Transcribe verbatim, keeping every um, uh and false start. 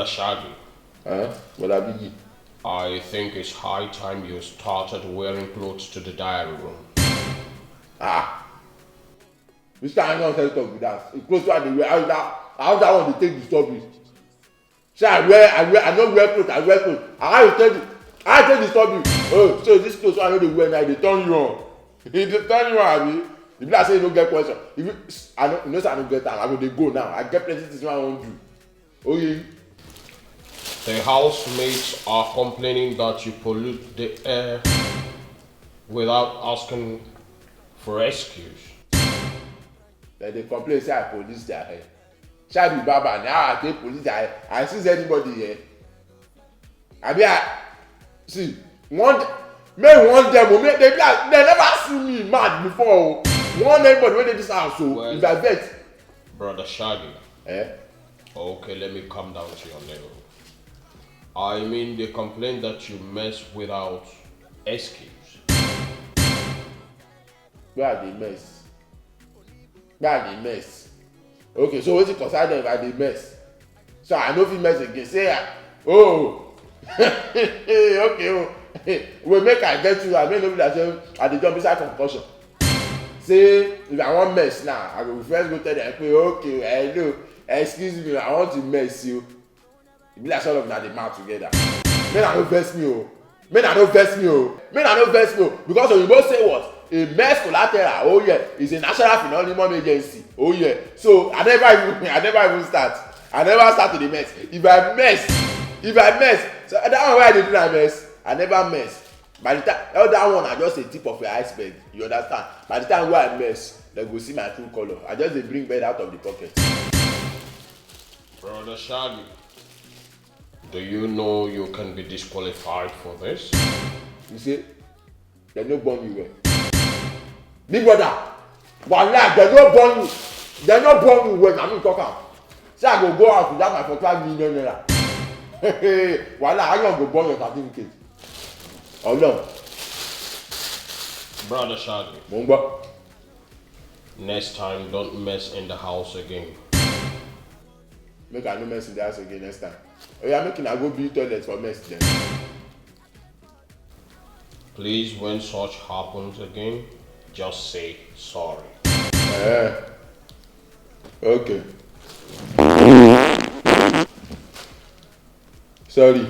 Shaggy, Huh? Brother Biggie. I think it's high time you started wearing clothes to the diary room. Ah. Which kind of nonsense talk be that? The clothes wey I dey wear, how that, how that one dey take disturb you? Say I wear, I wear, I no wear clothes, I wear clothes. And how you take, how you take disturb you? Oh, so this clothes wey I no dey wear now, e dey turn you on. E dey turn you on, abi? E be like say you no get question. If you, I no, you know say I no get time. I go dey go now. I get plenty things wey I wan do. Oye. The housemates are complaining that you pollute the air without asking for excuse. Dem dey complain say I police their hair. Shey I be barber na, I take police their hair? I seize anybody here? Abi I, see, one, make one dem o, make dem be like dem never see me mad before o. One anybody wey dey this house o, Well, if I vex. Brother Shaggy, Eh? Okay, let me come down to your level. I mean, they complain that you mess without excuse. Where I dey mess? Where I dey mess? Okay, so wetin concern dem if I dey mess? So I no fit mess again. Say, ah, oh, okay, oh, well, make I get you. I mean, no be like say I dey jump inside concussion. Say if I wan mess now, I go first go tell dem, okay, okay, hello, excuse me, I want to mess you. E be like say all of una dey mad together. Make una no vex me o. Make una no vex me o. Make una no vex me o. Because oyibo say what? A mess collateral, oh yeah, is a national phenomenon agency. Oh yeah. So I never even, I never even start. I never start to dey mess. If I mess, if I mess, so that one wey I dey do na mess. I never mess. By the time, all that one na just a tip of a iceberg. You understand? By the time wey I mess, dem go see my true color. I just dey bring bird out of the pocket. Brother Shaggy, do you know you can be disqualified for this? You say dem no born you well. Big brother, wallahi, dem no born you. Dem no born you well. Na me talk am. Say I go go out without my forty-five million naira. Wallahi, I no go born your certificate. Ọlọ́run. Brother Shaggy, Mo ń gbọ́. Next time, don't mess in the house again. Make I no mess in the house again next time. Oya, make una go build toilet for mess then. Please, when such happens again, just say sorry. Eh. Okay. Sorry.